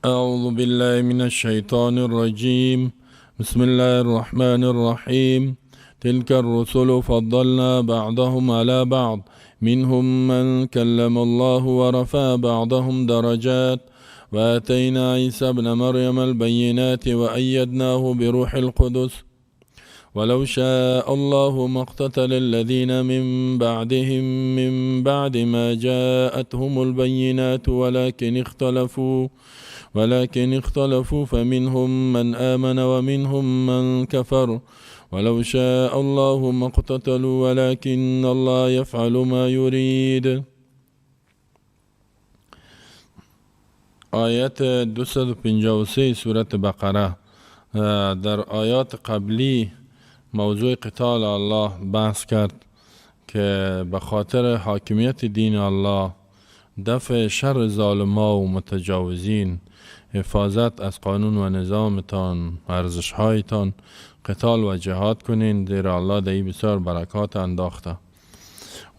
اعوذ بالله من الشیطان الرجیم. بسم الله الرحمن الرحیم. تلك الرسل فضلنا بعضهم على بعض، منهم من كلم الله ورفع بعضهم درجات، وآتينا عيسى ابن مريم البينات وأيدناه بروح القدس، ولو شاء الله ما اقتتل الذين من بعدهم من بعد ما جاءتهم البينات، ولكن اختلفوا فمنهم من آمن ومنهم من كفر، ولو شاء الله ما اقتتلوا ولكن الله يفعل ما يريد. آیت 253 سورة بقره. در آیات قبلی موضوع قتال الله بحث کرد که به خاطر حاکمیت دین الله، دفع شر ظالما و متجاوزین، حفاظت از قانون و نظامتان، ارزشهایتان، قتال و جهاد کنین، زیرا الله در این بسیار برکات انداخته.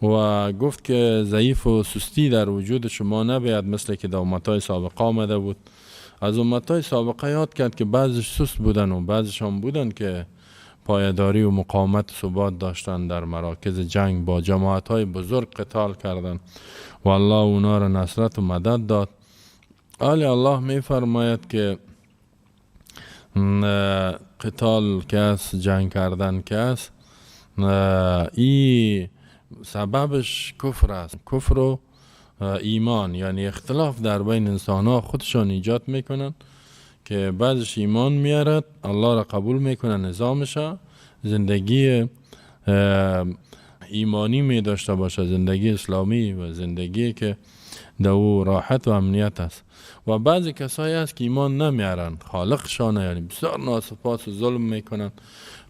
و گفت که ضعیف و سستی در وجود شما نباید، مثل که در امتهای سابقه آمده بود. از امتهای سابقه یاد کرد که بعضش سست بودن و بعضش هم بودن که پایداری و مقاومت و ثبات داشتن، در مراکز جنگ با جماعت های بزرگ قتال کردن و الله اونا را نصرت و مدد داد. آلی الله می فرماید که قتال کس، جنگ کردن کس، ای سببش کفر است. کفر و ایمان، یعنی اختلاف در بین انسان ها خودشان ایجاد میکنن که بعضش ایمان میارد، الله را قبول میکنه، نظامش، زندگی ایمانی می داشته باشه، زندگی اسلامی و زندگی که در او راحت و امنیت است. و بعضی کسایی هست که ایمان نمیارن، خالقشانه، یعنی بسیار ناسپاس و ظلم میکنن،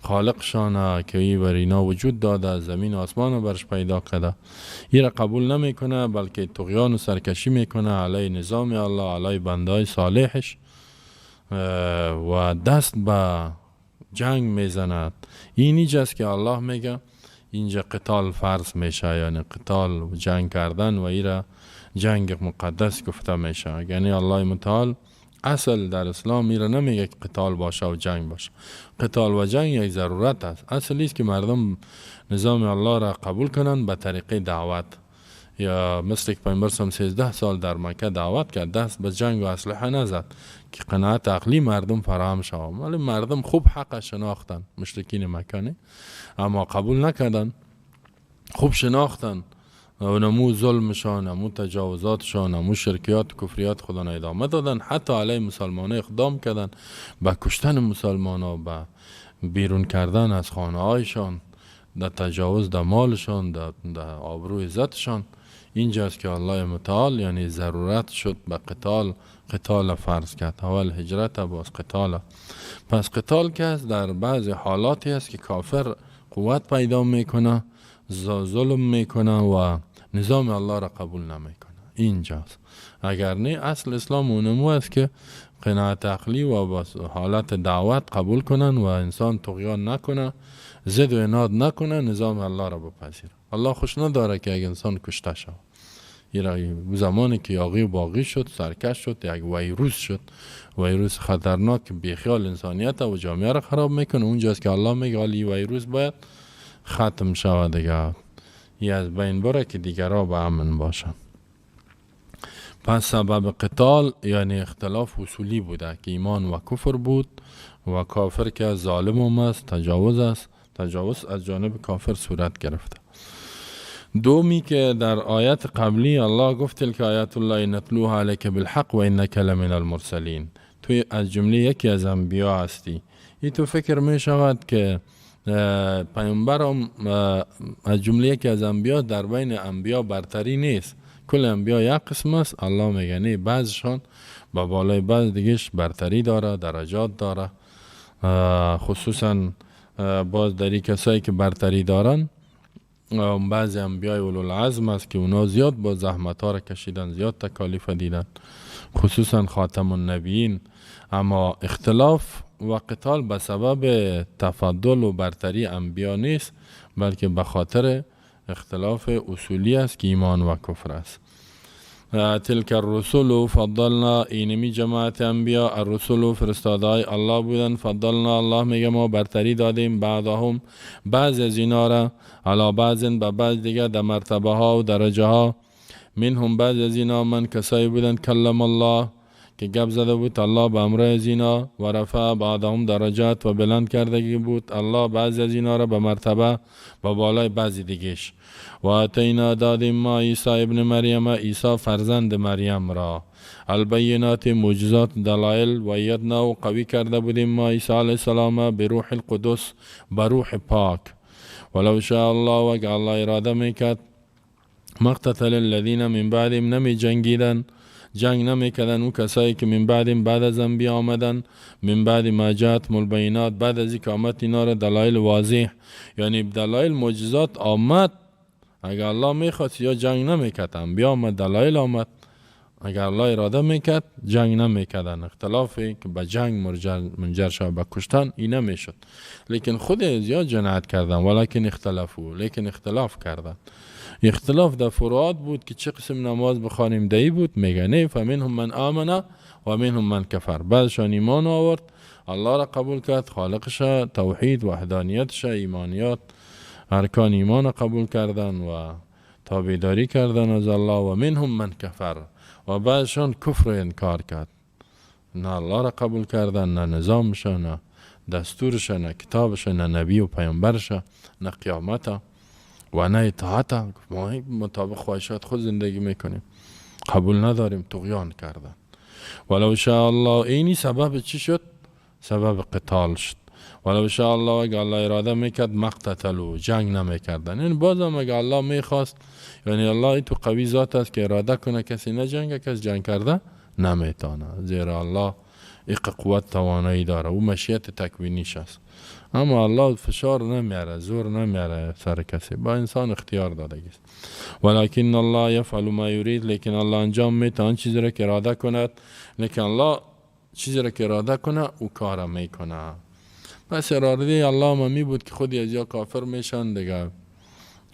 خالقشانه که ای بر اینا وجود داده، زمین و آسمان برش پیدا کرده، ای را قبول نمیکنه، بلکه طغیان و سرکشی میکنه علی نظام الله، علی بندای صالحش، و دست به جنگ میزند. این اینجاست که الله میگه اینجا قتال فرض میشه، یعنی قتال و جنگ کردن و ایرا جنگ مقدس گفته میشه. یعنی الله متعال اصل در اسلام ایرا نمیگه که قتال باشه و جنگ باشه. قتال و جنگ یک ضرورت است. اصل است که مردم نظام الله را قبول کنن به طریقه دعوت، یا مثل که پیامبر 13 سال در مکه دعوت کرد، دست به جنگ و اسلحه نزد که قناعت عقلی مردم فراهم شود. ولی مردم خوب حق شناختن، مشرکین مکه نه، اما قبول نکردن. خوب شناختن و نمو ظلمشان، نمو تجاوزاتشان، نمو شرکیات و کفریات خدا ادامه دادن، حتی علیه مسلمان اقدام کردن به کشتن مسلمان ها، به بیرون کردن از خانه هایشان، در تجاوز در مالشان، در آبرو عزتشان. اینجاست که الله متعال یعنی ضرورت شد به قتال، قتال فرض کرد. اول هجرت، باز قتال. پس قتال که است در بعضی حالاتی است که کافر قوت پیدا میکنه، ظلم میکنه و نظام الله را قبول نمیکنه. اینجاست. اگر نه اصل اسلام اونمو است که قناعت عقلی و با حالت دعوت قبول کنن و انسان طغیان نکنه، زد و عناد نکنه، نظام الله را بپذیره. الله خوش نداره که یک انسان کشته شود. زمانی که یاغی و باغی شد، سرکش شد، یک ویروس شد، ویروس خطرناک بیخیال انسانیت و جامعه را خراب میکنه. اونجاست که الله میگه حالی ویروس باید ختم شود دیگه، یه از بین بره که دیگرها به امن باشن. پس سبب قتال یعنی اختلاف اصولی بوده که ایمان و کفر بود و کافر که ظالم هم است، تجاوز است، تجاوز از جانب کافر صورت گرفته. دومی که در آیت قبلی الله گفت تلک آیات الله نتلوها علیک بالحق و انک لمن المرسلین، توی از جمله یکی از انبیا هستی. این تو فکر می شود که پیامبرم از جمله یکی از انبیا در بین انبیا برتری نیست، کل انبیا یک قسم است. الله میگه نه، بعضشان با بالای بعض دیگهش برتری داره، درجات داره. خصوصا باز در کسایی که برتری دارن بعضی انبیای اولوالعزم است که اونا زیاد با زحمت ها را کشیدن، زیاد تکالیف دیدن، خصوصا خاتم النبیین. اما اختلاف و قتال به سبب تفضل و برتری انبیا نیست، بلکه به خاطر اختلاف اصولی است که ایمان و کفر است. تلك الرسل فضلنا، اینمی جماعت انبیا الرسل فرستادای الله بودن. فضلنا الله میگه ما برتری دادیم بعضهم بعض از اینا را علی بعض به بعض دیگه در مرتبه ها و درجه ها. منهم بعض از اینا من کسایی بودن کلم الله که گپ زده بود الله به امر از اینا، و رفع بعضهم درجات و بلند کردگی بود الله بعض از اینا را به مرتبه و بالای بعضی دیگهش. و آتینا دادیم ما عیسی ابن مریم، عیسی فرزند مریم را، البینات معجزات دلائل، و ایدنا و قوی کرده بودیم ما عیسی علیه السلام به روح القدس، به روح پاک. ولو شاء الله و اگر الله اراده میکرد ما اقتتل الذین من بعدهم نمی جنگیدن، جنگ نمیکردن او کسایی که من بعدیم بعد از انبیا آمدن، من بعد ما جاءتهم البینات بعد از اینکه آمد اینا را دلایل واضح، یعنی دلایل معجزات آمد. اگر الله میخواست یا جنگ نمیکرد، انبیا آمد دلایل آمد، اگر الله اراده میکرد جنگ نمیکردن، اختلافی که به جنگ منجر شد به کشتن این نمیشد، لیکن خود زیاد جنایت کردن، ولکن اختلافو، لیکن اختلاف کردن. اختلاف در فروعات بود که چه قسم نماز بخوانیم دهی بود، میگه نه فمنهم من آمن و منهم من کفر، بعضشان ایمان آورد الله را قبول کرد، خالقش، توحید، وحدانیتش، ایمانیات، ارکان ایمان قبول کردن و تابعداری کردن از الله. و منهم من کفر و بعضشان کفر و انکار کرد، نه الله را قبول کردن، نه نظامش، نه دستورش، نه کتابش، نه نبی و پیامبرش، نه قیامت و نه اطاعت. ما مطابق خواهشات خود زندگی میکنیم، قبول نداریم، طغیان کردن. ولو شاء الله، اینی سبب چی شد؟ سبب قتال شد. ولو شاء الله اگر الله اراده میکرد مقتتلو جنگ نمیکردن. یعنی بازم اگر الله میخواست، یعنی الله تو قوی ذات است که اراده کنه کسی نجنگه، کسی جنگ کرده نمیتونه، زیرا الله ایق قوت توانایی داره، او مشیت تکوینیش است. اما الله فشار نمیاره، زور نمیاره سر کسی، با انسان اختیار داده است. ولکن الله یفعل ما یرید، لیکن الله انجام میده آن چیزی را که اراده کند، لیکن الله چیزی را که اراده کنه او کار میکنه. پس اراده الله می بود که خودی از یا کافر میشن دیگه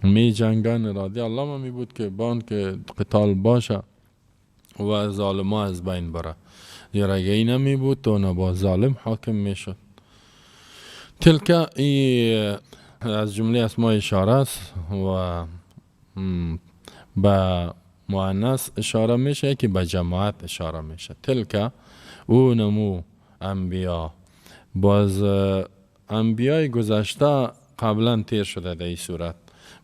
می جنگن، اراده الله می بود که بان که قتال باشه و ظالما از بین بره، زیرا اگه این نمی بود تو نبا ظالم حاکم میشد. تلک ای از جمله اسماء اشاره است و به مؤنث اشاره میشه که به جماعت اشاره میشه. تلک او نمو انبیا، باز انبیای گذشته قبلا تیر شده در این صورت.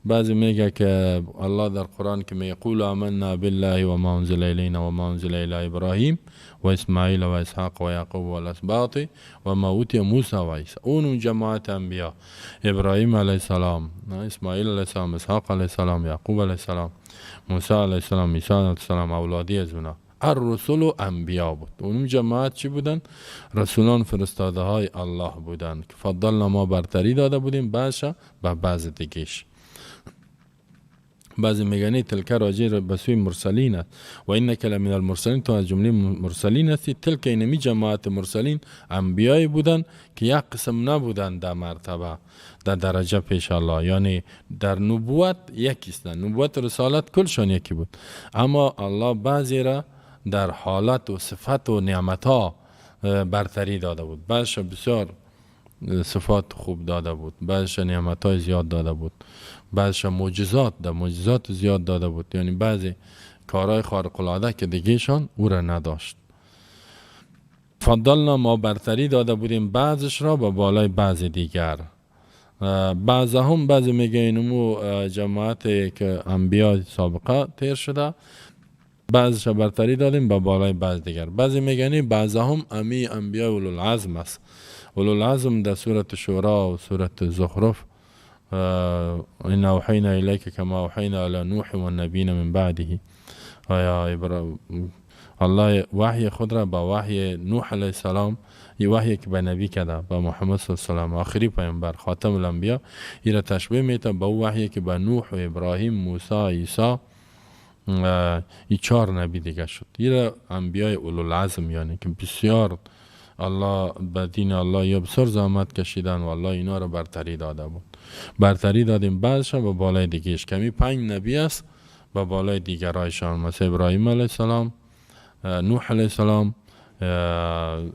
بعضی میگه که الله در قرآن که میگه قول آمنا بالله و ما انزل الینا و ما انزل الی ابراهیم و اسماعیل و اسحاق و یعقوب و الاسباط و ما اوتی موسی و عیسی. اون جماعت انبیا، ابراهیم علیه السلام، اسماعیل علیه السلام، اسحاق علیه السلام، یعقوب علیه السلام، موسی علیه السلام، عیسی علیه السلام، اولادی از اونا الرسول و انبیا بود. اون جماعت چی بودن؟ رسولان فرستاده های الله بودن که فضلنا ما برتری داده بودیم بعض به بعض دیگهش. بعضی میگن تلک راجع به سوی مرسلین است و انک لمن المرسلین، تو از جمله مرسلین هستی. تلک اینمی جماعت مرسلین انبیای بودن که یک قسم نبودن در مرتبه در درجه پیش الله، یعنی در نبوت یکی هستند، نبوت رسالت کلشان یکی بود، اما الله بعضی را در حالت و صفت و نعمت ها برتری داده بود، بعضش بسیار صفات خوب داده بود، بعضش نعمت های زیاد داده بود، بعضش معجزات در معجزات زیاد داده بود، یعنی بعضی کارهای خارق العاده که دیگهشان او را نداشت. فضلنا ما برتری داده بودیم بعضش را با بالای بعض دیگر. بعض هم بعضی میگه اینمو جماعت که انبیا سابقه تیر شده بعضش برتری دادیم با بالای بعض دیگر. بعضی میگن بعض هم امی انبیا اولوالعزم است. اولوالعزم در سورة شورا و سورة زخرف إنا أوحينا إليك كما أوحينا إلى نوح والنبيين من بعده. آیا الله وحی خود را با وحی نوح علیه السلام، یه وحی که به نبی کرده با محمد صلی الله علیه و سلم آخری پیامبر خاتم الانبیا، این را تشبیه میته با وحی که به نوح و ابراهیم، موسی، عیسی، این چهار نبی دیگه شد. این را انبیای اولوالعزم، یعنی که بسیار الله به دین الله یا بسیار زحمت کشیدن و الله اینا را برتری داده بود. برتری دادیم بعضش به بالای دیگهش. کمی 5 نبی است به بالای دیگرایشان، مثل ابراهیم علیه السلام، نوح علیه السلام،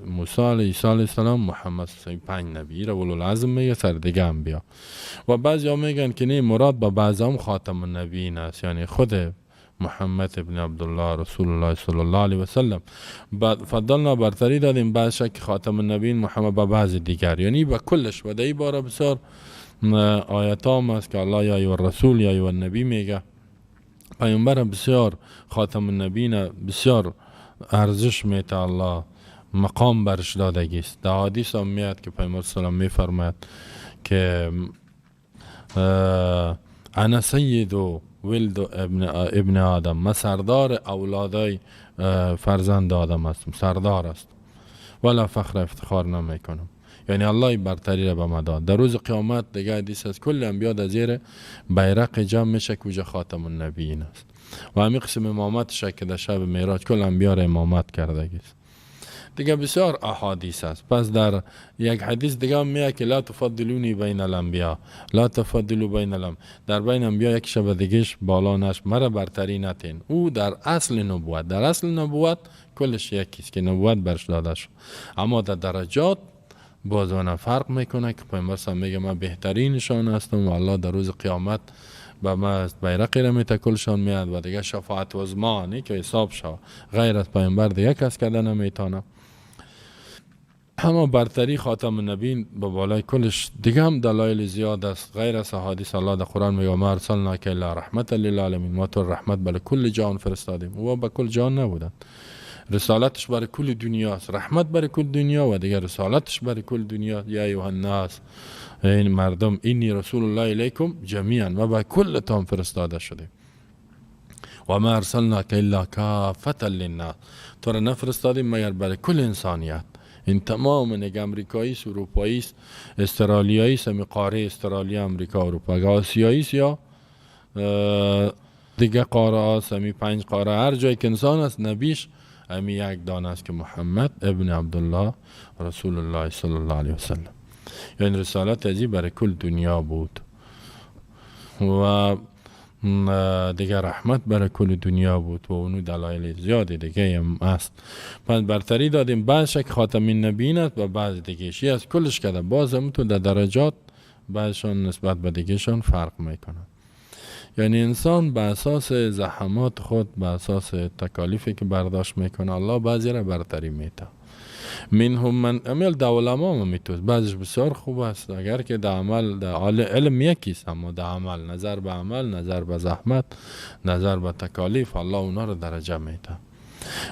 موسی علیه السلام، محمد صلی 5 نبی را اولوالعزم میگه سر دیگه انبیا. و بعضی ها میگن که نه، مراد به بعضی هم خاتم النبیین است، یعنی خود محمد ابن عبدالله رسول الله صلی الله علیه و سلم. فضلنا برتری دادیم بعض که خاتم النبیین محمد به بعض دیگر، یعنی به کلش. و در این باره بسیار آیات هم است که الله یا ایها الرسول یا ایها النبی میگه. پیامبر بسیار خاتم النبیین بسیار ارزش میته، الله مقام برش دادگی است. در حدیث هم میاد که پیامبر صلی الله علیه و میفرماید که انا سید ولد ابن آدم، من سردار اولادای فرزند آدم هستم، سردار است، ولا فخر افتخار نمیکنم. یعنی الله برتری را به ما داد. در روز قیامت دیگه حدیث است کل انبیا در زیر بیرق جمع میشه که خاتم النبیین است. و همین قسم امامتش که در شب معراج کل انبیا را امامت کرده است. دیگه بسیار احادیث است. پس در یک حدیث دیگه هم میاد که لا تفضلونی بین الانبیا، لا تفضلوا بین الانبیا، در بین انبیا یک شب دیگهش بالا نش، مرا برتری نتین. او در اصل نبوت، در اصل نبوت کلش یکیست که نبوت برش داده شد، اما در درجات باز فرق میکنه که پیامبر صلی میگه من بهترینشان هستم و الله در روز قیامت به ما بیرقی را میته کلشان میاد و دیگه شفاعت عظما نه که حساب شود، غیر از پیامبر دیگه کس کرده نمیتونه. اما برتری خاتم النبیین به بالای کلش دیگه هم دلایل زیاد است غیر از احادیث. الله در قرآن میگه ما ارسلناک الا رحمت للعالمین، ما تو رحمت برای کل جهان فرستادیم. او به کل جهان نبودن، رسالتش برای کل دنیا است، رحمت برای کل دنیا و دیگه رسالتش برای کل دنیا. یا ایها الناس، این مردم، انی رسول الله الیکم جمیعا، و به کل تان فرستاده شده. و ما ارسلناک الا کافة للناس، تو را نفرستادیم مگر برای کل انسانیت. این تمام نگ امریکایی است، اروپایی است، استرالیایی است، همی قاره استرالیا، امریکا، اروپا، اگه آسیایی است یا دیگه قاره است، همی 5 قاره، هر جایی که انسان است نبیش همی یک دانه است که محمد ابن عبدالله رسول الله صلی الله علیه وسلم. یعنی رسالت ازی برای کل دنیا بود و دیگه رحمت برای کل دنیا بود و اونو دلایل زیادی دیگه هم است. پس برتری دادیم بعض که خاتم النبیین است و بعض دیگه شی از کلش کرده. باز هم تو در درجات بعضشان نسبت به دیگهشان فرق میکنه. یعنی انسان به اساس زحمات خود، به اساس تکالیفی که برداشت میکنه، الله بعضی را برتری میده. منهم من عمل در علما هم میتوز، بعضیش بسیار خوب است اگر که در عمل، در علم یکیست، اما در عمل، نظر به عمل، نظر به زحمت، نظر به تکالیف، الله اونا را درجه میده.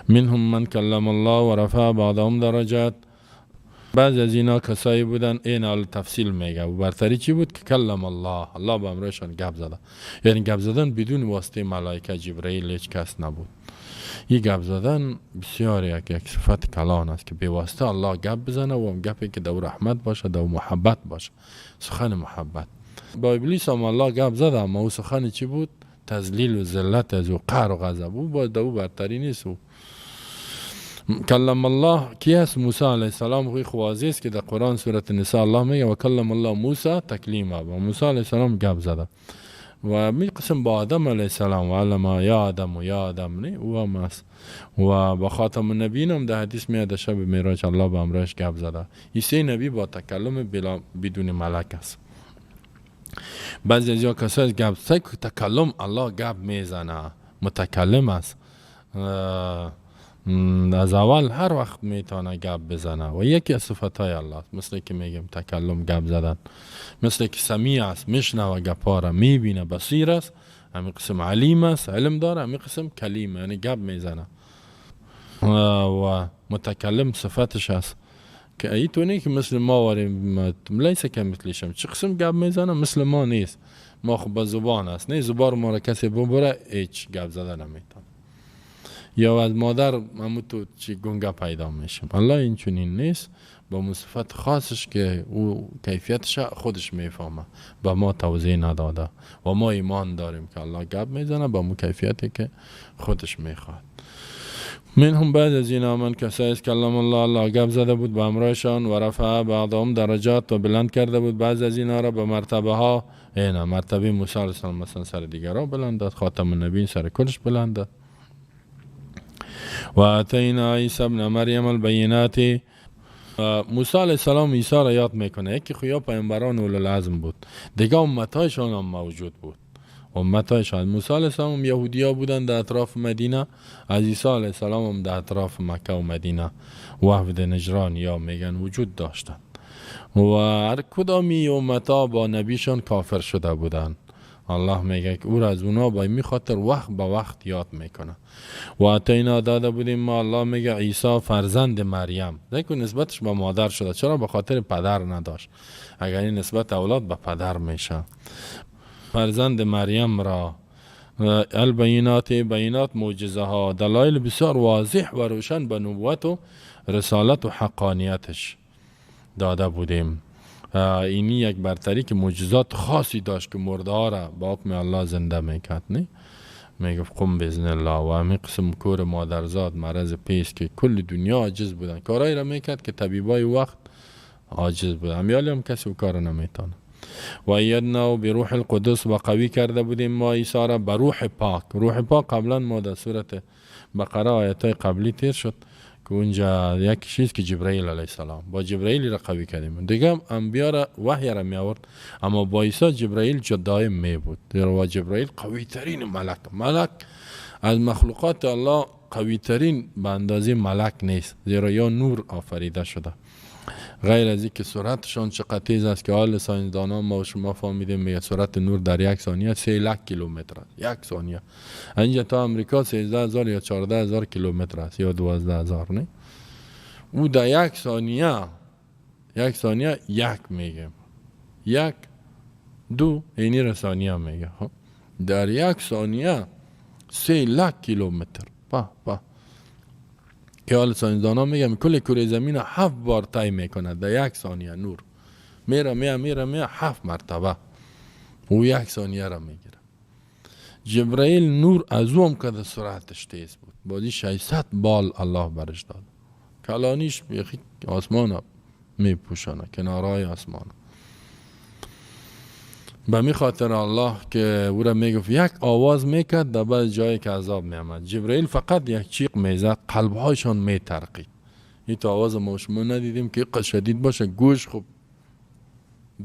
منهم من کلم الله و رفع بعضهم درجات، بعض از اینا کسایی بودن، این حال تفصیل میگه و برتری چی بود که کلم الله، الله به امرشان گپ زده. یعنی گپ زدن بدون واسطه ملائکه جبرئیل هیچ کس نبود. این گپ زدن بسیار یک صفت کلان است که به واسطه الله گپ بزنه و هم گپی که دو رحمت باشه، دو محبت باشه، سخن محبت. با ابلیس هم الله گپ زده، اما او سخن چی بود؟ تذلیل و ذلت از او، قهر و غضب. او با دو برتری نیست. او کلم الله کی است؟ موسی علیه السلام. خوی واضح است که در قرآن سورة النساء الله میگه و کلم الله موسی تکلیما، با موسی علیه السلام گپ زده. و می قسم با آدم علیه السلام و علم یا آدم و یا آدم، نه او هم است. و با خاتم النبیین هم در حدیث میاد شب معراج الله به امرش گپ زده. این سه نبی با تکلم بدون ملک است. بعضی از یا کسایی گپ تکلم الله گپ میزنه، متکلم است، از اول هر وقت میتونه گپ بزنه و یکی از صفتهای الله است. مثل که میگیم تکلم گپ زدن، مثل که سمیع است، میشنوه گپا را، میبینه، بصیر است، همین قسم علیم است، علم داره، همین قسم کلیم یعنی گپ میزنه و متکلم صفتش است که ای تو نه که مثل ما واریم، لیس کمثله شیء، چه قسم گپ میزنه مثل ما نیست. ما خب با زبان است، نه زبان ما را کسی ببره هیچ گپ زدن نمیتونه، یا از مادر همون تو چی گنگه پیدا میشم. الله این چنین نیست، با صفت خاصش که او کیفیتش خودش میفهمه، با ما توضیح نداده و ما ایمان داریم که الله گپ میزنه با مو کیفیتی که خودش میخواد. منهم بعض از اینا من کسایی است کلام الله، الله گپ زده بود به همراهشان، و رفع بعضهم درجات و بلند کرده بود بعض از اینا را به مرتبه ها. اینا مرتبه موسی علیه السلام مثلا سر دیگران بلند داد، خاتم النبیین سر کلش بلند داد. و اتینا عیسی ابن مریم البینات. موسی علیه السلام عیسی را یاد میکنه، یکی خو پیامبران اولوالعزم بود، دیگه امتایشان هم موجود بود. امتایشان موسی علیه السلام یهودیا بودن در اطراف مدینه، از عیسی علیه السلام هم در اطراف مکه و مدینه وفد نجران یا میگن وجود داشتن. و هر کدامی امتا با نبیشان کافر شده بودن. الله میگه که او را از اونا با می خاطر وقت به وقت یاد میکنه. و اتینا داده بودیم ما، الله میگه عیسی فرزند مریم، دیگه نسبتش به مادر شده، چرا؟ به خاطر پدر نداشت. اگر این نسبت اولاد به پدر میشه. فرزند مریم را البینات، بینات معجزه ها، دلایل بسیار واضح و روشن به نبوت و رسالت و حقانیتش داده بودیم. اینی یک برتری که معجزات خاصی داشت که مرده ها را با حکم الله زنده میکرد، نه میگفت قم باذن الله. و همین قسم کور مادرزاد، مرض پیس که کل دنیا عاجز بودن، کارایی را میکرد که طبیبای وقت عاجز بودن، امیالی هم کسی او کار نمیتونه. و ایدنا به روح القدس، و قوی کرده بودیم ما عیسی را به روح پاک. روح پاک قبلا ما در سورت بقره آیت های قبلی تیر شد که اونجا یک چیز که جبرئیل علیه السلام با جبرئیل را قوی کردیم، دیگه انبیا را وحی را می آورد، اما با عیسی جبرئیل دائم می بود. و جبرئیل قوی ترین ملک، ملک از مخلوقات الله قوی ترین به اندازه ملک نیست، زیرا یا نور آفریده شده. غیر از اینکه سرعتشان چقدر تیز است که حال ساینسدانان ما و شما فهمیدیم میگه سرعت نور در یک ثانیه 3 لک کیلومتر است. یک ثانیه اینجا تا امریکا 13,000 یا 14,000 کیلومتر است یا 12,000، نه؟ او در یک ثانیه، یک ثانیه یک میگه، یک دو اینی را ثانیه میگه. در یک ثانیه 3 لک کیلومتر. با با که حال ساینسدانان میگم کل کره زمین 7 بار طی میکنه در یک ثانیه. نور میره میره میره میره 7 مرتبه او یک ثانیه را میگیره. جبرئیل نور از او هم که سرعتش تیز بود، بازی 600 بال الله برش داد، کلانیش بیخی آسمان میپوشانه، کنارای آسمان. به می خاطر الله که او را میگفت یک آواز میکرد در بعض جایی که عذاب میامد، جبرئیل فقط یک چیق میزد قلبهایشان میترقید. این تو آواز ما شما ندیدیم که اینقدر شدید باشه، گوش خوب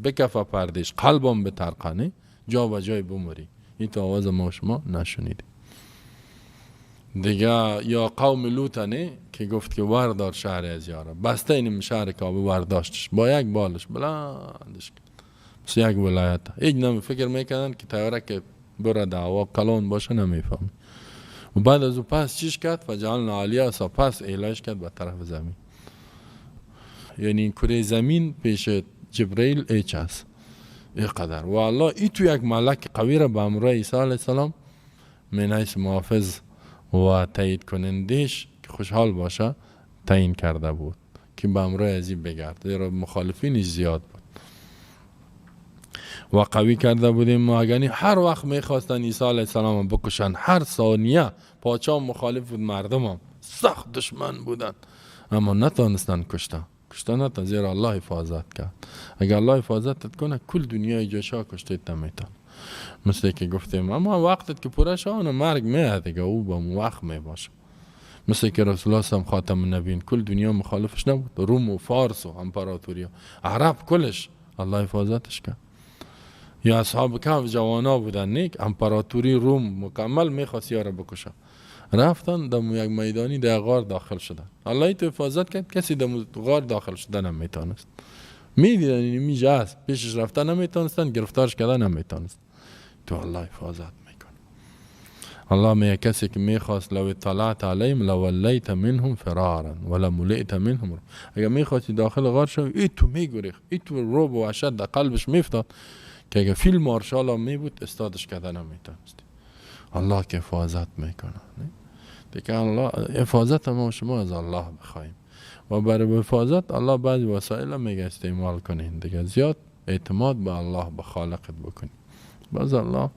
بکفه پردش، قلبم بترقنه، جا به جای بمری. این تو آواز ما شما نشنیدیم دیگه. یا قوم لوط نه که گفت که وردار شهر از یارا، بسته اینم شهر کعبه ورداشتش با یک بالش بلندش کرد، مثل یک ولایت. هیچ نمی فکر میکردن که طیاره که بره دعوا کلان باشه نمیفهمی. و بعد از او پس چیش کرد؟ فجعلنا عالیها سا، پس ایلاش کرد به طرف زمین. یعنی کره زمین پیش جبرئیل ایچ است اینقدر. و الله ای تو یک ملک قوی را به امرای عیسی علیه السلام منحیث محافظ و تایید کنندش که خوشحال باشه تعیین کرده بود که به امرای ازی بگرد، زیرا مخالفینش زیاد بود. و قوی کرده بودیم ما، یعنی هر وقت میخواستن عیسی علیه السلام بکشن، هر ثانیه پاچا مخالف بود، مردم هم سخت دشمن بودن، اما نتانستن کشتن، کشتن نتان، زیرا الله حفاظت کرد. اگر الله حفاظتت کنه کل دنیای جاشا کشتیت نمیتون، مثل که گفتیم. اما وقتت که پوره شد مرگ میاد دیگه، او با وقت میباشه. مثل که رسول الله هم خاتم النبیین کل دنیا مخالفش نبود، روم و فارس و امپراتوری عرب کلش الله حفاظتش کرد. یا اصحاب کهف جوانا بودن، نیک امپراتوری روم مکمل میخواست یارو بکشه، رفتن در یک میدانی در غار داخل شدن، الله تو حفاظت کرد، کسی در غار داخل شدن نمیتونست. میدیدن این میجه است، پیشش رفتن نمیتونستن، گرفتارش کردن نمیتونست. تو الله حفاظت میکنه. الله میگه کسی که میخواست لو اطلعت علیهم لولیت منهم فرارا ولملئت منهم، اگر میخواستی داخل غار شوی ای تو میگریخت، ای تو رعب و وحشت در قلبش میافتاد که اگر فیل مارشال هم می بود استادش کردن نمیتونستی. الله که حفاظت میکنه دیگه. الله حفاظت ما شما از الله بخوایم و برای حفاظت الله بعضی وسایل میگه استعمال کنین دیگه، زیاد اعتماد به الله به خالقت بکنین. باز الله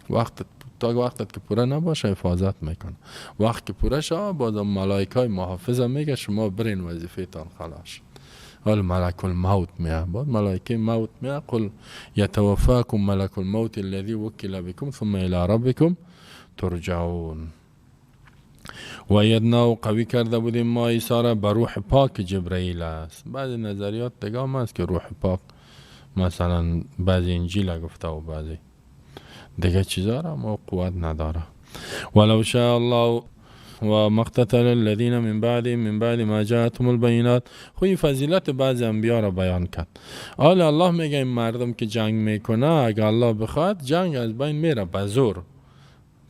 وقت تا وقت که پوره نباشه حفاظت میکنه. وقت که پوره شه باز ملائکه های محافظ میگه شما برین وظیفه تان خلاص. حال ملک الموت میاد، بعد ملائکه موت میاد، قل یتوفاکم ملک الموت الذی وکل بكم ثم الى ربکم ترجعون. و یدنا قوی کرده بودیم ما عیسی را به روح پاک جبرئیل است. بعضی نظریات دیگه هم هست که روح پاک مثلا بعضی انجیل گفته و بعضی دیگه چیزا را ما قوت نداره. ولو شاء الله و ما اقتتل الذین من بعد من بعد ما جاءتهم البینات. خو این فضیلت بعضی انبیا را بیان کرد. حالا الله میگه این مردم که جنگ میکنه اگه الله بخواد جنگ از بین میره، به زور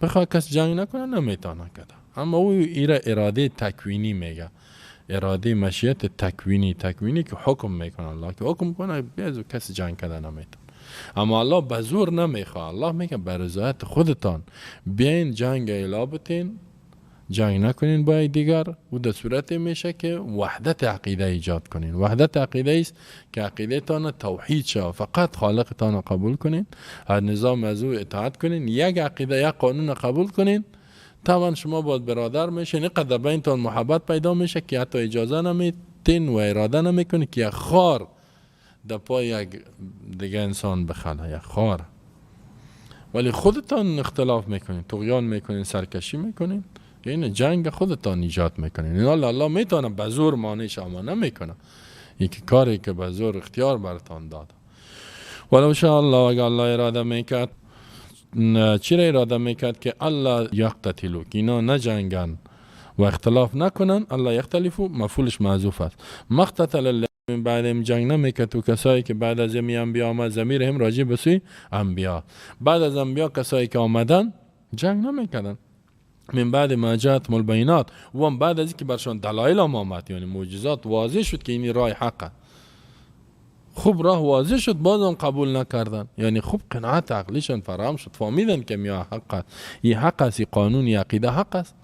بخواد کس جنگ نکنه نمیتونه کرده. اما او ایره اراده تکوینی میگه، اراده مشیت تکوینی، تکوینی که حکم میکنه الله که حکم کنه بیازو کسی جنگ کرده نمیتونه. اما الله به زور نمیخواد، الله میگه به رضایت خودتان بیاین جنگ اعلا بتین، جنگ نکنین با دیگر. و در صورت میشه که وحدت عقیده ایجاد کنین. وحدت عقیده است که عقیده تان توحید شه، فقط خالقتان قبول کنین، هر نظام از او اطاعت کنین، یک عقیده یک قانون قبول کنین. طبعا شما باید برادر میشین، اینقدر بینتان محبت پیدا میشه که حتی اجازه نمیتین و اراده نمیکنین که یک خار در پای یک دیگه انسان بخله، یک خار. ولی خودتان اختلاف میکنین، طغیان میکنین، سرکشی میکنین، این جنگ خودتان ایجاد میکنین. این الله میتونه به زور مانع شما نمیکنه، یکی کاری که به زور اختیار براتان داد. ولو شاء الله، اگر الله اراده میکرد، چرا اراده میکرد که الله یقتتلو، که اینا نجنگن و اختلاف نکنن. الله یختلفو مفعولش معذوف است. مقتتل من بعد جنگ نمیکرد تو کسایی که بعد از انبیا آمد، ضمیر هم راجع به سوی انبیا، بعد از انبیا کسایی که آمدن جنگ نمیکردن. من بعد ما جاءتهم البینات، و هم بعد از اینکه برشان دلایل هم آمد، یعنی معجزات واضح شد که این راه حقه، خوب راه واضح شد، بازم قبول نکردن. یعنی خوب قناعت عقلیشان فراهم شد، فهمیدن که میا حق است، این حق است، این قانون، این عقیده حق است،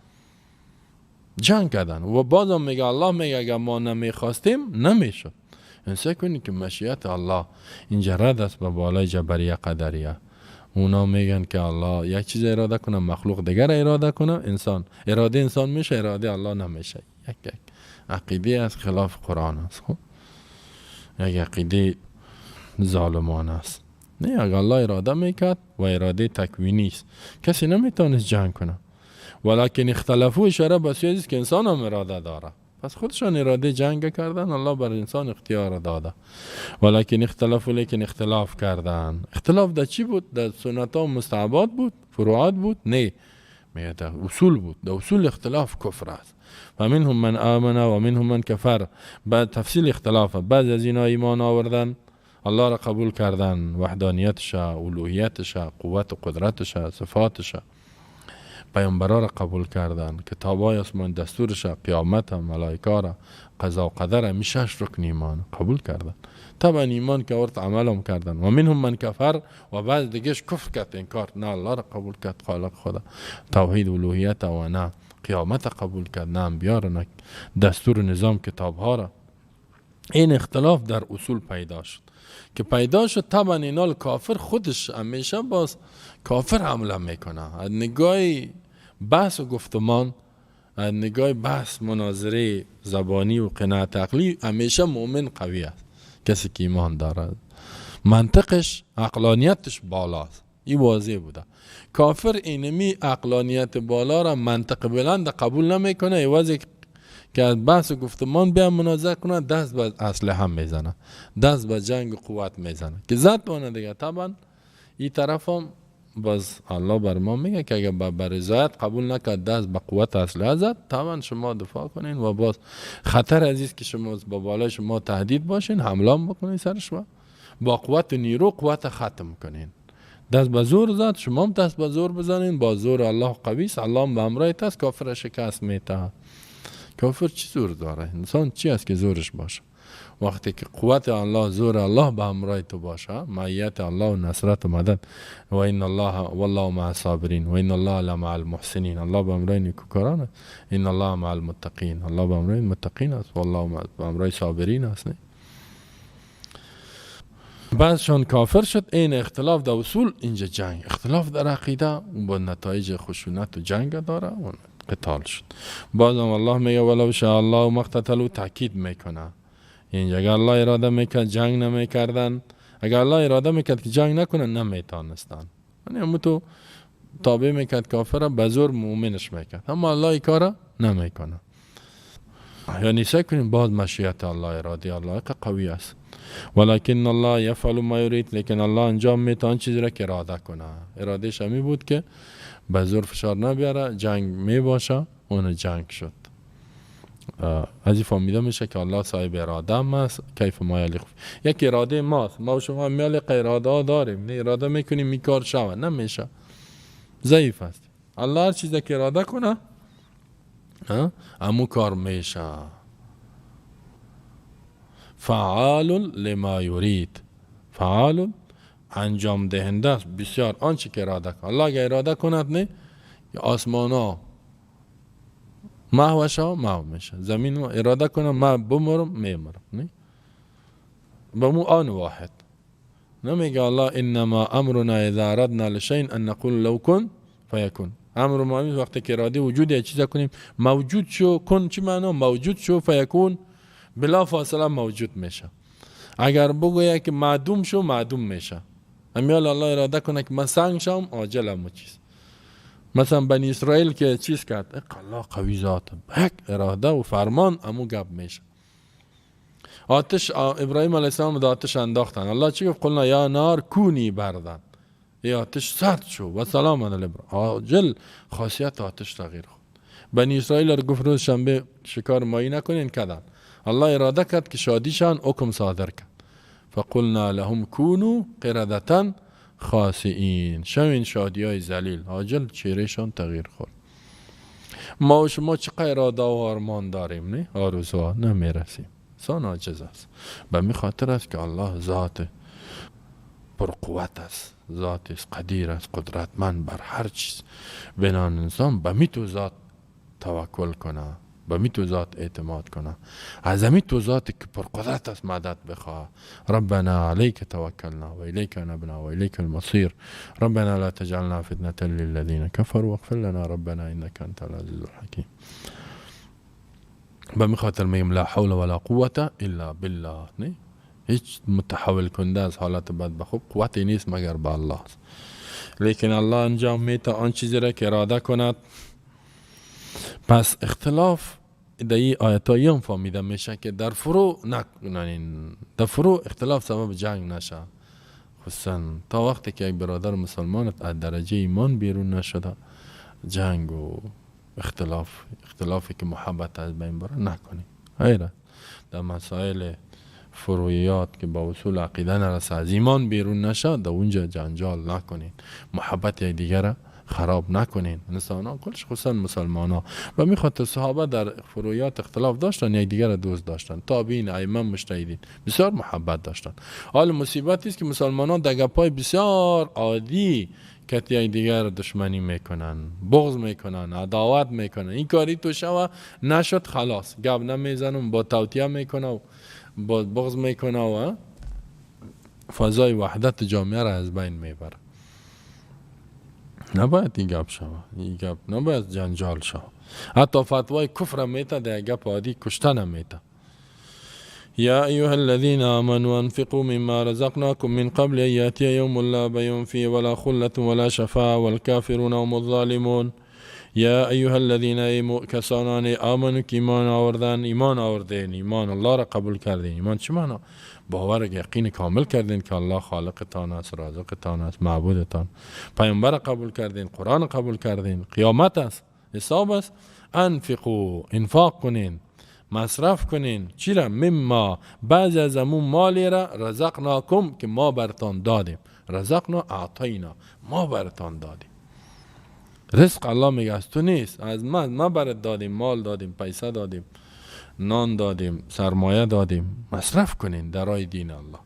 جنگ کردن. و بازم میگه الله میگه اگر ما نمیخواستیم نمیشد. انسان کنی که مشیت الله اینجا رد است به بالای جبریه قدریه. اونا میگن که الله یک چیز اراده کنه، مخلوق دیگر اراده کنه، انسان اراده انسان میشه، اراده الله نمیشه. یک یک عقیده از خلاف قرآن است، خب یک عقیده ظالمانه است. نه، اگر الله اراده میکرد و اراده تکوینی است، کسی نمیتونست جنگ کنه. ولکن اختلافو اشاره به سوی است که انسان هم اراده داره، پس خودشان اراده جنگ کردن، الله بر انسان اختیار داده. ولکن اختلافو، لیکن اختلاف کردن. اختلاف در چی بود؟ در سنت ها و مستحبات بود؟ فروعات بود؟ نه، میگه در اصول بود. در اصول اختلاف کفر است. و منهم من آمن و منهم من کفر. بعد تفصیل اختلاف، بعض از اینا ایمان آوردن، الله را قبول کردن، وحدانیتش، الوهیتش، قوت و قدرتش، صفاتش، پیامبرا را قبول کردن، کتابای آسمان، دستورش، قیامت، ملائکه را، قضا و قدر، می شش رکن ایمان قبول کردن. طبعا ایمان که آورد عملم کردن. و منهم من کفر، و بعض دیگهش کفر کرد، انکار، نه الله را قبول کرد خالق خدا، توحید الوهیت، و نه قیامت قبول کرد، نه انبیا را، نه دستور نظام کتاب ها را. این اختلاف در اصول پیدا شد که پیدا شد. طبعا اینال کافر خودش همیشه باز کافر حمله میکنه. از نگاه بحث و گفتمان، از نگاه بحث مناظره زبانی و قناعت عقلی، همیشه مؤمن قوی است، کسی که ایمان دارد منطقش عقلانیتش بالاست، این واضح بوده. کافر اینمی عقلانیت بالا را، منطق بلند قبول نمیکنه، عوض که از بحث و گفتمان بیا مناظره کنه، دست به اسلحه هم میزنه، دست به جنگ قوت میزنه که زد بانه دیگه. طبعا این طرف هم باز الله بر ما میگه که اگر به رضایت قبول نکرد، دست به قوت اسلحه زد، طبعا شما دفاع کنین و باز خطر عزیز که شما با بالای شما تهدید باشین، حمله بکنین سرش و با قوت نیرو قوت ختم کنین. دست به زور زد، شما هم دست به زور بزنین، با زور الله قوی است، الله هم به همراه است، کافر شکست میده. کافر چی زور داره؟ انسان چی است که زورش باشه؟ وقتی که قوت الله، زور الله به همراه تو باشه، معیت الله و نصرت و مدد، و ان الله والله مع الصابرین و ان الله لمع المحسنین، الله به همراه نیکوکاران است، ان الله مع المتقین، الله به همراه متقین است، والله به همراه صابرین است. نه؟ بعضشان کافر شد. این اختلاف در اصول، اینجا جنگ، اختلاف در عقیده با نتایج خشونت و جنگ داره و قتال شد. بازم الله میگه ولو شاء الله ما اقتتلوا، تاکید میکنه. اینجا اگر الله اراده میکرد جنگ نمیکردن، اگر الله اراده میکرد که جنگ نکنن نمیتانستن، یعنی همون تو تابع میکرد کافر، به زور مؤمنش میکرد، اما الله این کار نمیکنه. یعنی سعی کنیم باز مشیت الله، اراده الله قوی است. ولکن الله یفعل ما یرید، لیکن الله انجام میده آن چیزی را که اراده کنه. ارادهش همی بود که به زور فشار نبیاره، جنگ میباشه، اون جنگ شد. از این فهمیده میشه که الله صاحب اراده هم است، کیف ما یلیق. یک اراده ماست، ما و شما میال اراده داریم، نه اراده میکنیم می کار شوه، نمیشه، ضعیف است. الله هر چیزی که اراده کنه امو کار میشه. فعال لما یرید، فعال انجام دهنده است بسیار آنچه که اراده کنه. الله اگر اراده کند نه آسمان ها محو شو محو میشه، زمین اراده کنه من بمرم میمرم، نه به مو آن واحد. نمیگه الله انما امرنا اذا اردنا لشیء ان نقول لو کن فیکون. امر ما وقتی که اراده وجود یک چیز کنیم موجود شو، کن چی معنا؟ موجود شو، فیکون بلا فاصله موجود میشه. اگر بگویه که معدوم شو معدوم میشه. امیال الله اراده کنه که من سنگ شم عاجل همو چیز. مثلا بنی اسرائیل که چیز کرد، الله قوی ذات، یک اراده و فرمان امو گپ میشه. آتش ابراهیم علیه السلام در آتش انداختن، الله چی گفت؟ قلنا یا نار کونی بردن، ای آتش سرد شو و سلام علی ابراهیم. عاجل خاصیت آتش تغییر خورد. بنی اسرائیل رو گفت روز شنبه شکار ماهی نکنین، کردن. الله اراده کرد که شادیشان حکم صادر کرد. فقلنا لهم كونوا قردة خاسئین، شوین شادی های ذلیل. عاجل چهرهشان تغییر خورد. ما و شما چقدر اراده و آرمان داریم، نه آرزوها نمیرسیم، انسان عاجز است. به می خاطر است که الله ذات پرقوت است، ذات است قدیر است، قدرتمند بر هر چیز. بنان انسان به می تو ذات توکل کنه، به می تو ذات اعتماد کنه، از می تو ذات که پرقدرت است مدد بخواه. ربنا علیک توکلنا و الیک انبنا و الیک المصیر ربنا لا تجعلنا فتنة للذین كفروا واغفر لنا ربنا انك انت العزیز الحکیم. به می خاطر میگم لا حول ولا قوة الا بالله. نه هیچ متحول کننده از حالت بد به خوب قوتی نیست مگر به الله است. لیکن الله انجام میده آن چیزی را که اراده کند. پس اختلاف در این آیت ها هم فهمیده میشه که در فرو نکنین، در فرو اختلاف سبب جنگ نشه، خصوصا تا وقتی که یک برادر مسلمانت از درجه ایمان بیرون نشده جنگ و اختلافی که محبت از بین بره نکنی. غیره در مسائل فروعیات که با اصول عقیده نرسه، از ایمان بیرون نشه، در اونجا جنجال نکنین، محبت یکدیگر خراب نکنین. انسان ها کلش خصوصا مسلمان ها و میخواد صحابه در فروعیات اختلاف داشتن، یکدیگر را دوست داشتن، تابعین، ائمه، مجتهدین بسیار محبت داشتن. حال مصیبت است که مسلمان ها در گپای بسیار عادی که یکدیگر دشمنی میکنن، بغض میکنن، عداوت میکنن. این کاری تو شوه نشد خلاص گپ نمیزنم، با توطیه میکنه و با بغض میکنه و فضای وحدت جامعه را از بین میبره. نباید این گپ شوه، این گپ نباید جنجال شوه. حتی فتوای کفر میته، در گپ عادی کشتن میته. يا أيها الذين آمنوا أنفقوا مما رزقناكم من قبل أن يأتي يوم لا بيع فيه ولا خلة ولا شفاعة والكافرون هم الظالمون. یا ایها الذین کسانان آمنوا که ایمان آوردن، ایمان آوردین، ایمان الله را قبول کردین. ایمان چی معنا؟ باور یقین کامل کردین که الله خالقتان است، رازقتان است، معبودتان. پیامبر قبول کردین، قرآن قبول کردین، قیامت است، حساب است. انفقوا، انفاق کنین، مصرف کنین. چی را؟ مما، بعضی از امون مالی را رزقناکم که ما برتان دادیم. رزقنا اعطینا، ما برتان دادیم. رزق الله میگه از تو نیست، از ما برات دادیم، مال دادیم، پیسه دادیم، نان دادیم، سرمایه دادیم. مصرف کنین در راه دین الله.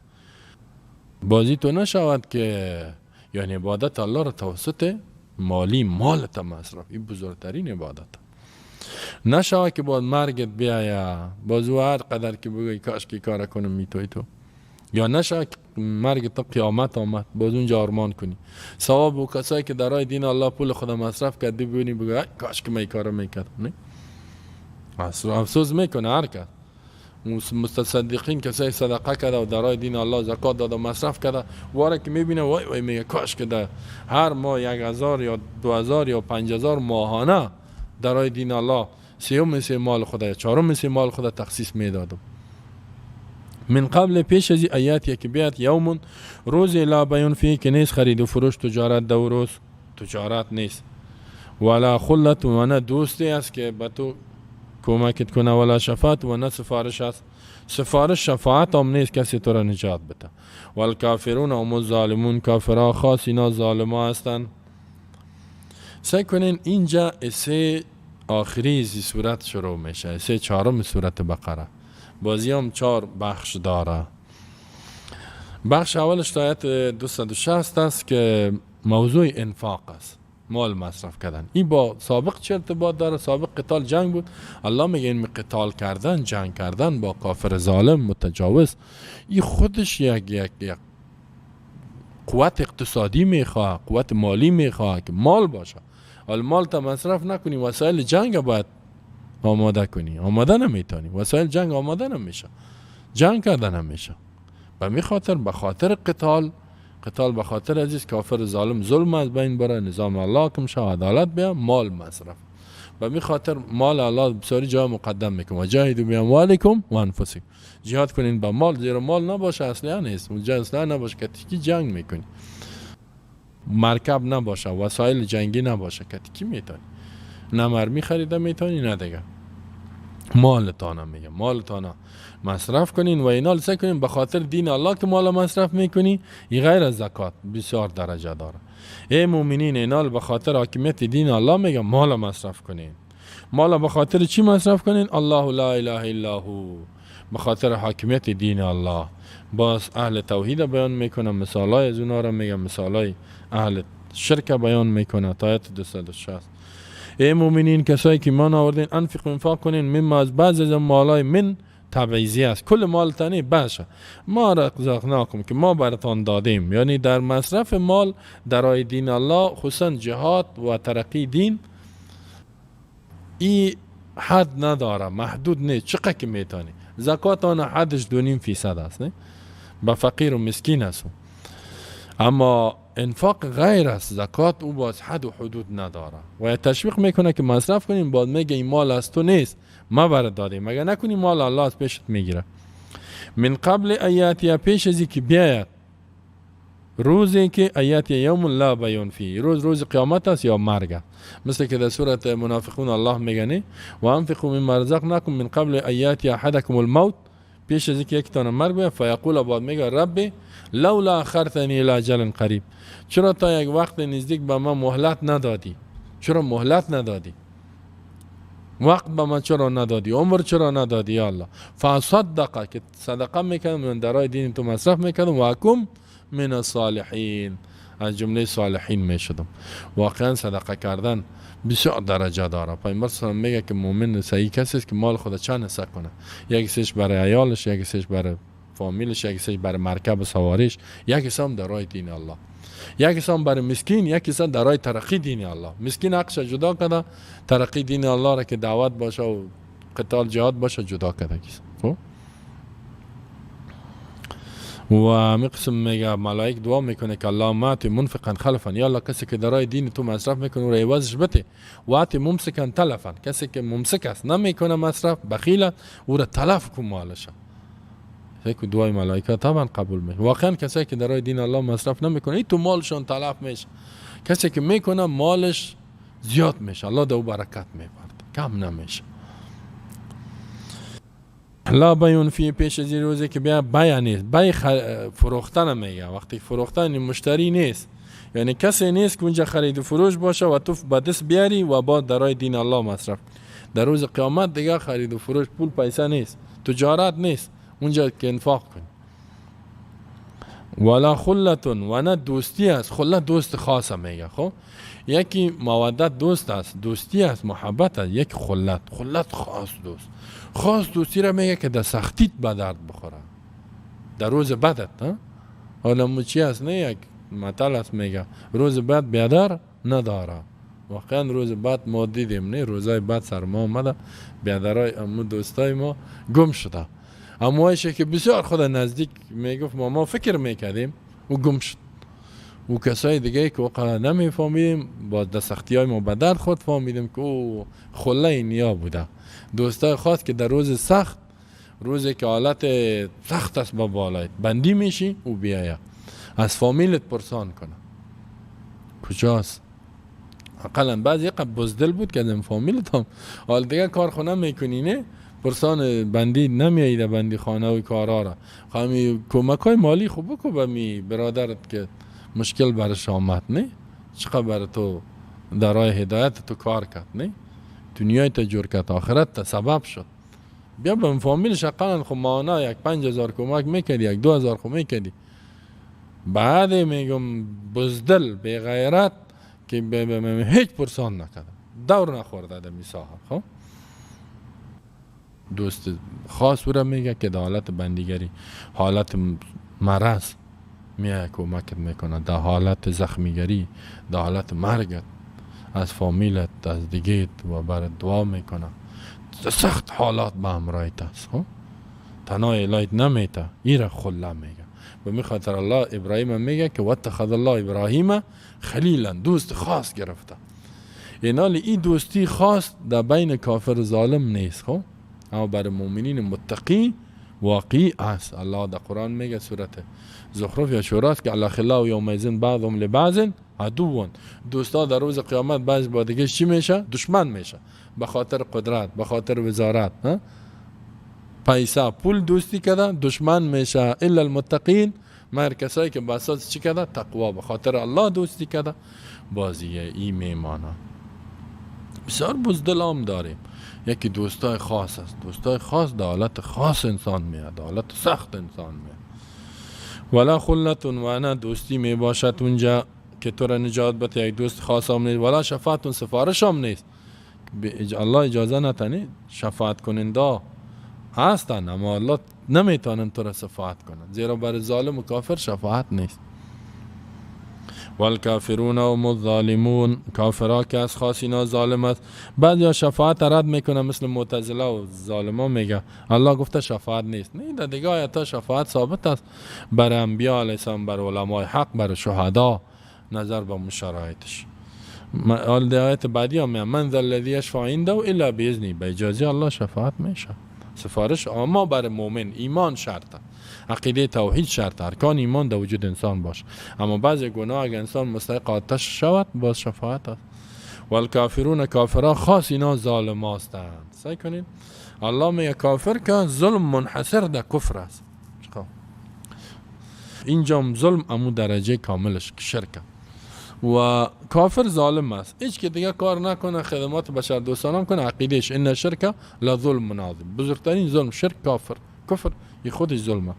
بازی تو نشود که یعنی عبادت الله را توسط مالی، مالت مصرف، این بزرگترین عبادت نشود که باز مرگت بیاید، باز او هر قدر که بگوی کاش که کار کنم میتوی تو، یا نشه مرگ تا قیامت آمد باز اونجا آرمان کنی. ثواب و کسایی که در راه دین الله پول خود مصرف کردی ببینی بگو کاش که من کارو میکردم. نه، افسوس میکنه هر کس. متصدقین کسایی صدقه کرده و در راه دین الله زکات داده و مصرف کرده، واره که میبینه وای وای میگه کاش که در هر ماه 1000 یا 2000 یا 5000 ماهانه در راه دین الله سیوم سه مال خدا یا چهارم سه مال خدا تخصیص میدادم. من قبل پیش از آیات که بیاد یوم روز لا بیون فی که نیست خرید و فروش تجارت دو روز تجارت نیست، ولا خلت و نه دوستی است که به تو کمکت کنه، ولا شفاعت و نه سفارش است، سفارش شفاعت هم نیست کسی تو را نجات بده. والکافرون هم الظالمون، کافرها خاص اینا ظالما هستند. سعی کنین اینجا سه آخری زی سورت شروع میشه، سه چهارم سورت بقره. بازی هم 4 بخش داره. بخش اولش تا آیت 260 است که موضوع انفاق است، مال مصرف کردن. این با سابق چه ارتباط داره؟ سابق قتال جنگ بود. الله میگه این قتال کردن، جنگ کردن با کافر ظالم متجاوز، این خودش یک یک یک قوت اقتصادی میخواه، قوت مالی میخواه که مال باشه. حالا مال تا مصرف نکنی وسایل جنگ باید آماده کنی، آماده نمیتونی، وسایل جنگ آماده نمیشه، جنگ کردن نمیشه. به می خاطر به خاطر قتال، قتال به خاطر عزیز کافر ظالم ظلم از بین بره، نظام الله کم شه، عدالت بیا، مال مصرف. به می خاطر مال الله بسیاری جای مقدم میکنه، و جاهدوا باموالکم و انفسکم، جهاد کنین با مال، زیرا مال نباشه اصلا نیست، اونجا اصلا نباشه که کی جنگ میکنی، مرکب نباشه، وسایل جنگی نباشه که کی میتونی، نه مرمی خریده میتونی نه دیگه. مالتانه میگه، مالتانه مصرف کنین و اینا لسه کنین به خاطر دین الله که مال مصرف میکنی، این غیر از زکات بسیار درجه داره. ای مؤمنین اینا به خاطر حاکمیت دین الله میگه مال مصرف کنین. مال به خاطر چی مصرف کنین؟ الله لا اله الا هو، به خاطر حاکمیت دین الله. باز اهل توحید بیان میکنه، مثالای از اونا رو میگه، مثالای اهل شرک بیان میکنه تا آیت 260. ای مؤمنین کسایی که ایمان آوردین، انفقوا انفاق کنین، مما از بعض از مالای من تبعیضی است، کل مال تنی باشه، ما رزقناکم که ما براتان دادیم، یعنی در مصرف مال در راه دین الله، خصوصا جهاد و ترقی دین، ای حد نداره، محدود نیست، چقدر که میتونی. زکات آن حدش 2.5% است، نه به فقیر و مسکین است. اما انفاق غیر است زکات، او باز حد و حدود نداره و تشویق میکنه که مصرف کنیم. بعد میگه این مال از تو نیست، ما برات دادیم، مگه نکنی مال الله از پیشت میگیره. من قبل ایاتی، پیش از که بیاید روزی که ایاتی یوم لا بیون فی، روز قیامت است یا مرگ، مثل که در سورت منافقون الله میگه و انفقوا مما رزقناکم من قبل ایاتی احدکم الموت، پیش از اینکه یکتان مرگ بیاید، فیقول بعد میگه ربی لولا اخرتنی الی اجل قریب، چرا تا یک وقت نزدیک به من مهلت ندادی؟ چرا مهلت ندادی؟ وقت به من چرا ندادی؟ عمر چرا ندادی یا الله؟ فصدق، که صدقه میکردم، من در راه دین تو مصرف میکردم، و اکم من الصالحین، از جمله صالحین میشدم. واقعا صدقه کردن بسیار درجه داره. پیامبر صلی الله علیه و میگه که مؤمن صحیح کسی است که مال خود چند حصه کنه، یک حصهش برای عیالش، یک حصهش برای فامیلش، یک حصهش برای مرکب سواریش، یک حصه هم در راه دین الله، یک حصه هم برای مسکین، یک حصه در راه ترقی دین الله. مسکین حقش جدا کرده، ترقی دین الله را که دعوت باشه و قتال جهاد باشه جدا کرده. خب و همی قسم میگه ملائک دعا میکنه که الله اعط منفقا خلفا، یا الله کسی که در راه دین تو مصرف میکنه او را عوضش بده، و اعط ممسکا تلفا، کسی که ممسک است نمیکنه مصرف، بخیل، او را تلف کن مالش. فکر دعای ملائکه طبعا قبول میشه. واقعا کسی که در راه دین الله مصرف نمیکنه تو مالشون تلف میشه، کسی که میکنه مالش زیاد میشه، الله دو برکت میبرد، کم نمیشه. لا بیون فی، پیش از روزی که بیا بیع نیست، بیع فروختن میگه. وقتی فروختن مشتری نیست، یعنی کسی نیست که اونجا خرید و فروش باشه و تو به دست بیاری و بعد در راه دین الله مصرف. در روز قیامت دیگه خرید و فروش پول پیسه نیست، تجارت نیست، اونجا که انفاق کنی. ولا خلتون و نه دوستی است. خلت دوست خاصه میگه. خب یکی مودت دوست است، دوستی است، محبت است، یک خلت، خلت خاص دوست، خاص دوستی را میگه که در سختیت به درد بخوره. در روز بدت. حالا چی هست؟ نه یک متل هست میگه روز بد بیادر نداره. واقعا روز بد ما دیدیم، نه روزای بد سر ما آمده، بیادرای امو دوستای ما گم شده. اما که بسیار خود نزدیک میگفت ما فکر میکردیم او گم شد. و کسای دیگه که واقعا نمیفهمیدیم، با سختی های ما به خود فهمیدیم که او خله نیا بوده. دوستای خاص که در روز سخت، روزی که حالت سخت است با بالایت بندی میشی، او بیایه از فامیلت پرسان کنه کجاست. اقلا بعضی یک بزدل بود که از فامیلت هم حال دیگه کارخونه میکنی، نه پرسان بندی نمیایی در بندی خانه و کارا را. خواهمی کمک های مالی خوب بکو به می برادرت که مشکل برش آمد، نه چقدر بر تو در راه هدایت تو کار کرد، نه دنیای تا جور کرد، آخرت تا سبب شد. بیا به فامیلش اقلا خب مانا یک 5000 کمک میکردی، یک 2000 خب میکردی. بعد میگم بزدل بی غیرت که به هیچ پرسان نکرده، دور نخورده در میساحه. خب دوست خاص او را میگه که در حالت بندیگری، حالت مرض میای کمکت میکنه، در حالت زخمیگری، در حالت مرگت از فامیلت از دیگیت و برات دعا میکنه. سخت حالات به همراهیت است، خب تنها الهیت نمیته، ایره خله میگه. به می خاطر الله ابراهیم میگه که واتخذ الله ابراهیم خلیلا، دوست خاص گرفته. اینال این دوستی خاص در بین کافر ظالم نیست، خب اما برای مؤمنین متقی واقعی است. الله در قرآن میگه سورت زخرف یا شوراست که الاخلاء یومئذ بعضهم لبعض عدو، دوستا در روز قیامت بعض با دیگه چی میشه؟ دشمن میشه، به خاطر قدرت، به خاطر وزارت، پیسه پول دوستی کده دشمن میشه. الا المتقین، مگر کسایی که به اساس چی کده؟ تقوا، به خاطر الله دوستی کده، بازیه ای میمانه. بسیار بزدلام داریم. یکی دوستای خاص است، دوستای خاص در حالت خاص انسان میاد، در حالت سخت انسان میاد. ولا خلت و نه دوستی می باشد اونجا که تو را نجات بده، یک دوست خاص هم نیست. ولا شفاعت، سفارش هم نیست. الله اجازه نتنی شفاعت کننده هستن، اما الله نمیتونن تو را شفاعت کنن، زیرا بر ظالم و کافر شفاعت نیست. والکافرون هم الظالمون، کافرها که از خاصینا ظالم است. بعضی ها شفاعت رد میکنه، مثل معتزله و ظالما میگه الله گفته شفاعت نیست. نه، در دیگه آیات شفاعت ثابت است بر انبیا علیه السلام، بر علمای حق، بر شهدا، نظر به شرایطش. حال در آیت بعدی هم من ذا الذی یشفع عنده الا باذنه، به اجازه الله شفاعت میشه. سفارش اما بر مؤمن ایمان شرطه، عقیده توحید شرط، ارکان ایمان در وجود انسان باشه. اما بعضی گناه اگر انسان مستحق آتش شود باز شفاعت است. والکافرون، کافرها خاص اینا ظالم هستند. سعی کنید الله میگه کافر که ظلم منحصر در کفر است. اینجا ظلم امو درجه کاملش شرک و کافر ظالم است. هیچ که دیگه کار نکنه، خدمات بشر دوستانه کنه، عقیدهش ان شرک لظلم عظیم، بزرگترین ظلم شرک، کافر، کفر یه خودش ظلمه.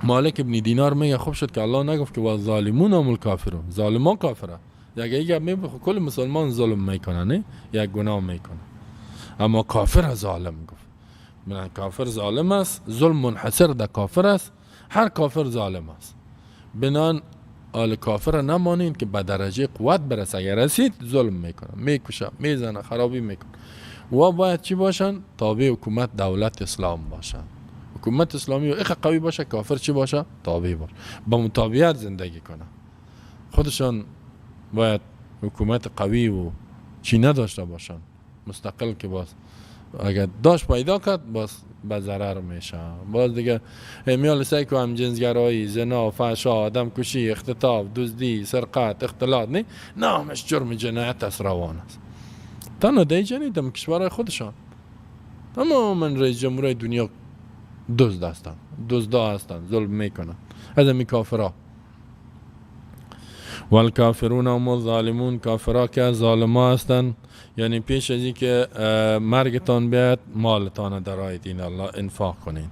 مالک ابن دینار میگه خوب شد که الله نگفت که والظالمون هم الکافرون، ظالمان کافره. اگه میگه کل مسلمان ظلم میکنه، نه یک گناه میکنه، اما کافر ظالم گفت. من کافر ظالم است، ظلم منحصر در کافر است، هر کافر ظالم است. بنان آل کافر نمانید که به درجه قوت برسه، اگر رسید ظلم میکنه، میکشه، میزنه، خرابی میکنه. و باید چی باشن؟ تابع حکومت دولت اسلام باشن. حکومت اسلامی و اخ قوی باشه، کافر چی باشه؟ تابع باشه، با متابعت زندگی کنه. خودشان باید حکومت قوی و چی نداشته باشن، مستقل که باز اگر داشت پیدا کرد باز به ضرر میشه. باز دیگه میال سعی کو هم جنسگرایی، زنا، فحشا، آدم کشی، اختطاف، دزدی، سرقت، اختلاط، نه همش جرم جنایت است، روان است. تنها دیگه نیدم کشورهای خودشان تماما رئیس جمهورای دنیا دزد هستند، دزدا هستند، ظلم میکنن از می کافرا. والکافرون هم الظالمون، کافرا که ظالما هستند، یعنی پیش از اینکه مرگتان بیاد مالتان در راه دین الله انفاق کنید.